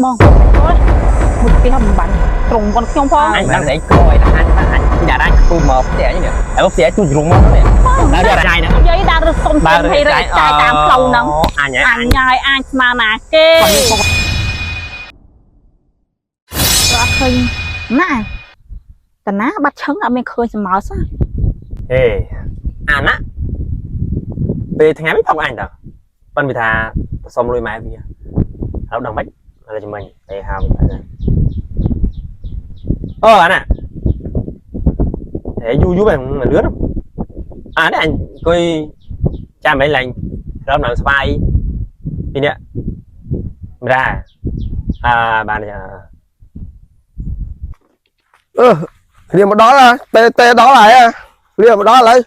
បងអូយមួយផ្ទះមិនបានត្រង់គាត់ខ្ញុំផង អញដឹងតែក្រយតែអញអញពីដាក់គូមកផ្ទះនេះហើយផ្ទះជួយជ្រុងមកនេះដើរចាយហ្នឹង យាយដើររត់សុំទានឲ្យរែកចាយតាមផ្លូវហ្នឹង អញ អញញ៉ាយអាចស្មើណាគេអត់ឃើញណាតាណាបាត់ឈឹងអត់មានឃើញសម្ោសោះ ហេអាណាពេលថ្ងៃមិនផឹកអញតើប៉ិនវាថាសុំលុយម៉ែវាហើយដឹងមិនឥឡូវចាំមិញតែហាវិញអូអាណាហេយូរយូរបែមិនលឿនអានេះអញអង្គុយចាំមិនឡើងរំឡើងស្វាយពីនេះមរាអាបានចា អឺគ្នាមកដល់ហើយតេតេដល់ហើយគ្នាមកដល់ហើយ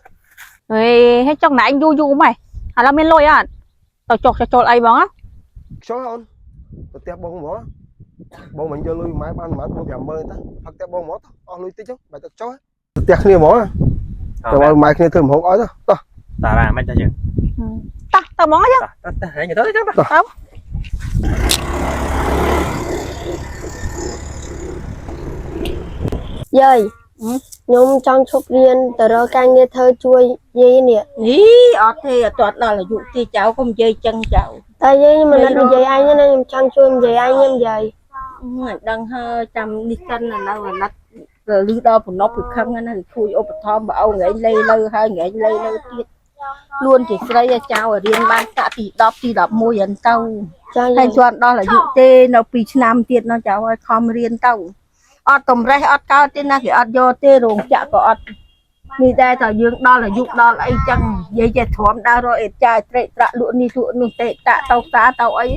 ហេហើយចង់ណាអញយូរយូរម៉េះឥឡូវមានលុយអត់ទៅចុះចូលអីបង ខ្យល់អូនទៅផ្ទះបងហ្មងបងមិនយកលុយម៉ែបានប្រហែល4 50000តាផឹកផ្ទះបងហ្មងអស់លុយតិចហ្នឹងបាយទឹកចុះទៅផ្ទះគ្នាហ្មងទៅឲ្យម៉ែគ្នាធ្វើម្ហូបឲ្យទៅតោះ តារាមិនទៅយើង តោះទៅហ្មងអញ្ចឹង តោះតោះហែងទៅទៅ ទៅ យាយខ្ញុំចង់ឈប់រៀនទៅរកការងារធ្វើជួយយាយនេះ អីអត់ទេអត់ទាន់ដល់អាយុទេចៅកុំនិយាយចឹងចៅ តែយាយខ្ញុំមិននិយាយឯងទេណាខ្ញុំចង់ជួយនិយាយឯងខ្ញុំយាយ អញដឹងហើយចាំនេះសិនឥឡូវអាណិតលឺដល់ប្រណប់ពីខឹងណាគឺជួយឧបត្ថម្ភបើអូងឯងលេលើហើយងឯងលេលើទៀតខ្លួនជាស្រីឲ្យចៅឲ្យរៀនបានថ្នាក់ទី10ទី11ហ្នឹងទៅ ចាយាយ ហើយជាន់ដល់អាយុទេនៅ2ឆ្នាំទៀតនោះចៅឲ្យខំរៀនទៅអត់តម្រេះអត់កើតទេណាគេអត់យកទេរោងចក្រក៏អត់នេះដែរតើយើងដល់អាយុដល់អីចឹងនិយាយចេះទ្រាំដើររកអេតចាយត្រេកត្រាក់លក់នេះលក់នោះទេតាក់ទៅផ្សារទៅអី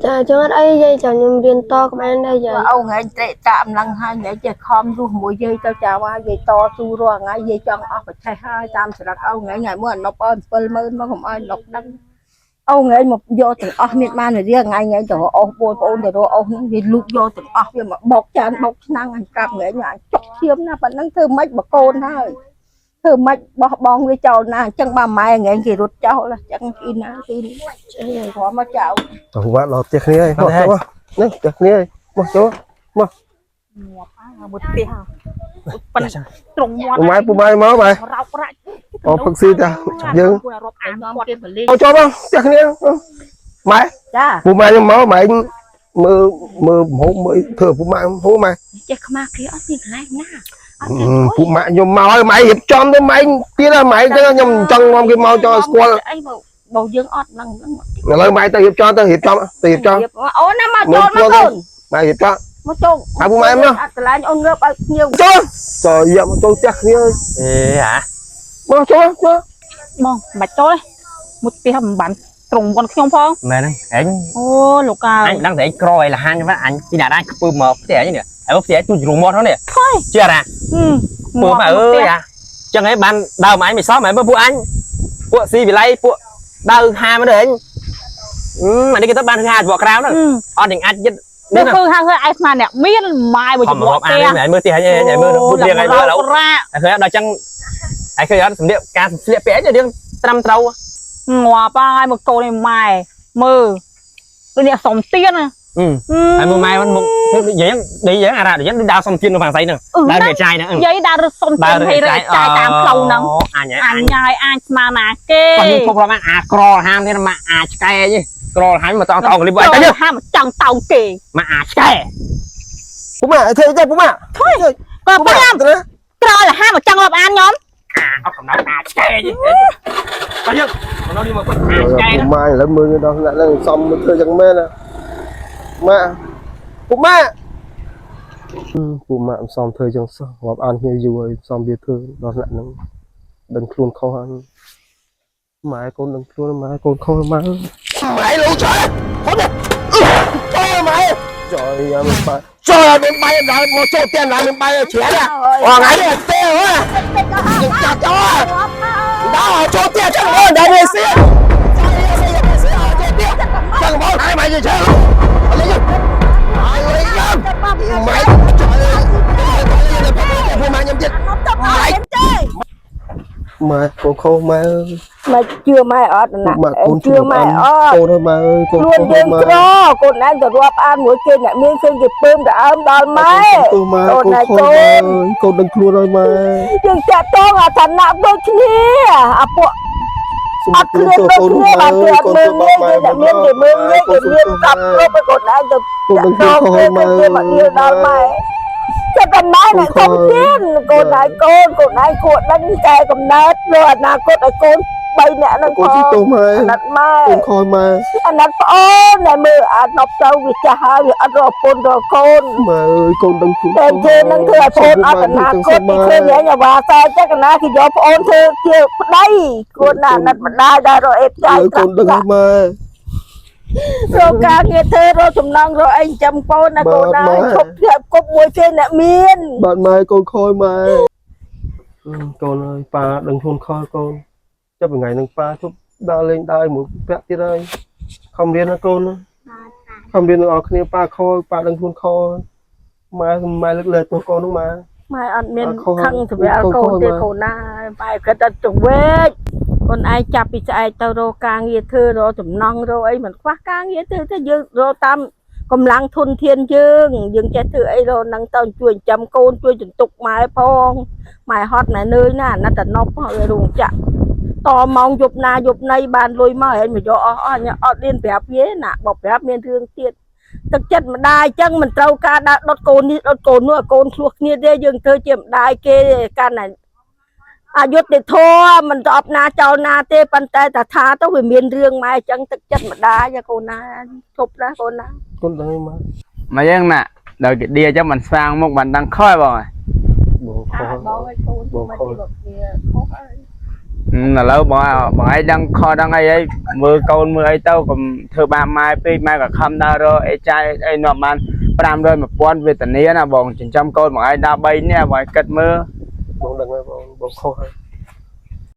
ចាចឹងអត់អីយាយចាំខ្ញុំរៀនតក៏បានដែរយាយ អូថ្ងៃត្រេកតាក់ម្លឹងហើយថ្ងៃចេះខំរស់មួយយាយទៅចៅហើយយាយតស៊ូរាល់ថ្ងៃយាយចង់អស់ប្រឆេះហើយតាមស្រាប់អូថ្ងៃថ្ងៃមួយអាណប់អើ70000មកកុំឲ្យអាណប់ដឹងអូថ្ងៃមកយកទាំងអស់មានបានរៀងថ្ងៃថ្ងៃទៅរកអូសបងប្អូនទៅរកអូសហ្នឹងវាលូកយកទាំងអស់វាមកបោកចានបោកឆ្នាំងអញប្រាប់ថ្ងៃអញចុកឈាមណាប៉ុណ្ណឹងធ្វើម៉េចបកូនហើយធ្វើម៉េចបោះបង់វាចោលណាអញ្ចឹងបើម៉ែថ្ងៃគេរត់ចោលអញ្ចឹងគីណាគី ចាយាយ ព្រមមកចៅ ទៅវត្តដល់ផ្ទះគ្នាហើយមកចូលនេះផ្ទះគ្នាហើយមកចូល ងាប់ហើយមួយផ្ទះប៉ិនត្រង់មាត់ ពូម៉ែពូម៉ែមកម៉ែ រោករាច់ អូផឹកស៊ីតាយើង រាប់អាន នាំ គាត់ គេបលី អូចូលមកផ្ទះគ្នាម៉ែ ចា ពូម៉ែខ្ញុំមកម៉ែមើលមើលម្ហូបមើលធ្វើពូម៉ែហូបម៉ែ ចេះខ្មាស់គេអត់មានកន្លែងណាអត់ទេ ពូម៉ាក់ខ្ញុំមកហើយម៉ែរៀបចំទៅម៉ែទៀតហើយម៉ែចឹងខ្ញុំចង់នាំគេមកចង់ឲ្យស្គាល់ អីបើបើយើងអត់នឹងនឹង ឥឡូវម៉ែទៅរៀបចំទៅរៀបចំទៅរៀបចំ អូនណាមកចូលមកកូន ម៉ែរៀបចំ មកចូល ហើយពូម៉ែមក អត់កន្លែងអូនងើបឲ្យភ្ញៀវ ចូលចូលយកមកចូលផ្ទះគ្នា អេអា មកចូលមក បងមិនបាច់ចូលទេមួយផ្ទះមិនបានត្រង់គាត់ខ្ញុំផង មែនហ្នឹងហែង អូលោកកៅ អញដឹងតែក្រយលហាញអញពីដាក់គូមកផ្ទះនេះហើយផ្ទះជួយជ្រុងមកនេះជឿអា ពូម៉ែអើយអាចឹងឯងបានដើមអញមិនសមហ៎មើលពួកអញពួកស៊ីវិល័យពួកដើរហាមកទៅអញអានេះគេទៅបានហាពួកក្រៅហ្នឹងអត់នឹងអាចយិត នេះគឺហៅឲ្យឯស្មានអ្នកមានម៉ែមួយ ខំ ចំនួន រាប់អាននេះមើលទីហើយមើលពួករៀងឲ្យមើលឥឡូវ រ៉ា ឃើញដល់ចឹងហើយឃើញអត់សម្លៀកការស្លៀកពាក់រៀងត្រឹមត្រូវ ងាប់ហើយមកកូននេះម៉ែមើលដូចអ្នកសុំទៀនណា ហើយមើលម៉ែมันមុខនិយាយនិយាយអារ៉ានិយាយដើរសុំទៀននៅខាងស្អីហ្នឹងដើរវាចាយហ្នឹង យាយដើររត់សុំទៀនឲ្យរែកចាយតាមផ្លូវហ្នឹង អញ អញញ៉ាយអាចស្មានណាគេ គាត់ខ្ញុំឈប់រាប់អាក្រហាមទៀតមកអាឆ្កែទេក្រហាមមកតង់តង់លីបអីទៅ ហាមកចង់តោងគេ មកអាឆ្កែ ពូម៉ែធ្វើទេពូម៉ែ ក៏ ពូម៉ែ ប្រាំក្រលហាមកចង់រាប់អានខ្ញុំ អត់កំណត់អាឆ្កែទេទៅយើងកំណត់នេះមកគាត់អាឆ្កែ ពូម៉ែឥឡូវមើលដល់ថ្នាក់ហ្នឹងសំធ្វើចឹងមែនណាម៉ាក់ពូម៉ែពូម៉ាក់សំធ្វើចឹងសោះរាប់អានគ្នាយូរហើយសំវាធ្វើដល់ថ្នាក់ហ្នឹងដឹងខ្លួនខុសហើយម៉ែកូនដឹងខ្លួនម៉ែកូនខុសម៉ែម៉ែលោកចើហត់ចូលម៉ែចូលយ៉ាមិនបាយចូលមិនបាយដល់មកចូលផ្ទះដល់មិនបាយជ្រះអូថ្ងៃនេះទេហ៎ចាក់ចូលដល់ចូលផ្ទះចឹងអូដល់វាសៀ chẳng bỏ hai mày gì chứ lấy gì mày lấy mày trời ơi mày nhầm chết mày ម៉ែកូនខុសម៉ែអើយ ម៉ែជឿម៉ែអត់ណា ម៉ាក់កូន ជឿម៉ែអត់ កូនហើយម៉ែអើយកូន ខ្លួន ខុស យើង ម៉ែ ក្រកូនឯងទៅរាប់អានមួយគេអ្នកមានឃើញគេពើមទៅអើមដល់ម៉ែ ទោះម៉ែកូនខុសម៉ែអើយកូនដឹងខ្លួនហើយម៉ែ យើងចាក់តងអាឋានៈដូចគ្នាអាពួកអត់ឃ្លានដូចគ្នាបានគេអត់មើលងាយគេអ្នកមានគេមើលងាយគេមានកាប់គ្រប់ឲ្យកូនឯងទៅ កូនដឹងខ្លួនខុសហើយម៉ែ គេមកដៀលដល់ម៉ែចិត្តតែម៉ែអ្នកសុំទៀនកូនឯងកូនកូនឯងគួរដឹងកែកំណើតរកអនាគតឲ្យកូន3នាក់ហ្នឹង កូន ផង ទីទោសម៉ែ អាណិតម៉ែ កូនខុសម៉ែ អាណិតប្អូនដែលមើលអាណប់ទៅវាចាស់ហើយវាអត់រកប្រពន្ធរកកូន ម៉ែអើយកូនដឹងខ្លួន តែធ្វើនឹងធ្វើឲ្យប្អូនអត់អនាគតពីឃើញឯងអាវ៉ាសែចឹងកណាគេយកប្អូនធ្វើជាប្តីគួរណាអាណិតម្ដាយដែលរកអេបចាយ កូនដឹងហើយម៉ែ រកការងារធ្វើរកចំណងរកអីចិញ្ចឹមកូនណាកូនណាឈប់ធ្វើគប់មួយគេអ្នកមាន បាទម៉ែកូនខុសម៉ែកូនអើយប៉ាដឹងខ្លួនខុសកូនចាប់ថ្ងៃនឹងប៉ាជប់ដើរលេងដើរមួយពាក់ទៀតហើយខំរៀនណាកូនណាខំរៀនទាំងអស់គ្នាប៉ាខុសប៉ាដឹងខ្លួនខុសម៉ែម៉ែលើកលែងទោសកូននោះម៉ែ ម៉ែអត់មាន អត់ខុស ខឹងសម្រាប់កូនទេកូនណាម៉ែគិតតែចង្វេកកូនឯងចាប់ពីស្អែកទៅរកការងារធ្វើរកចំណងរកអីមិនខ្វះការងារធ្វើទេយើងរកតាមកម្លាំងធនធានយើងយើងចេះធ្វើអីរកនឹងទៅជួយចិញ្ចឹមកូនជួយចន្ទុកម៉ែផងម៉ែហត់ម៉ែនឿយណាស់អាណិតតែនប់ហើយរោងចក្រតម៉ោងយប់ណាយប់ណីបានលុយមកហែងមកយកអស់អស់ញ៉ាំអត់រៀនប្រាប់វាណាបើប្រាប់មានរឿងទៀត ទឹកចិត្តម្ដាយអញ្ចឹងមិនត្រូវការដើរដុតកូននេះដុតកូននោះឲ្យកូនឆ្លោះគ្នាទេយើងធ្វើជាម្ដាយគេកាន់តែអយុត្តិធម៌មិនតបណាចោលណាទេប៉ុន្តែតាថាទៅវាមានរឿងម៉ែអញ្ចឹងទឹកចិត្តម្ដាយកូនណាឈប់ណាកូនណា កូនដឹងហើយម៉ែ មកយ៉ាងណាដល់គេឌៀចឹងមិនស្វាងមុខបានដឹងខុសបង បងខុស បងឲ្យកូន បងខុស គ្នាខុសហើយ ឥឡូវបងបងឯងដឹងខុសដឹងអីអីមើលកូនមើលអីទៅកុំធ្វើបាបម៉ែពេកម៉ែក៏ខំដើររកអីចាយអីនាំបាន500 1000វេទនាណាបងចិញ្ចឹមកូនបងឯងដល់3នាក់បងឯងគិតមើល បងដឹងហើយបងបងខុសហើយ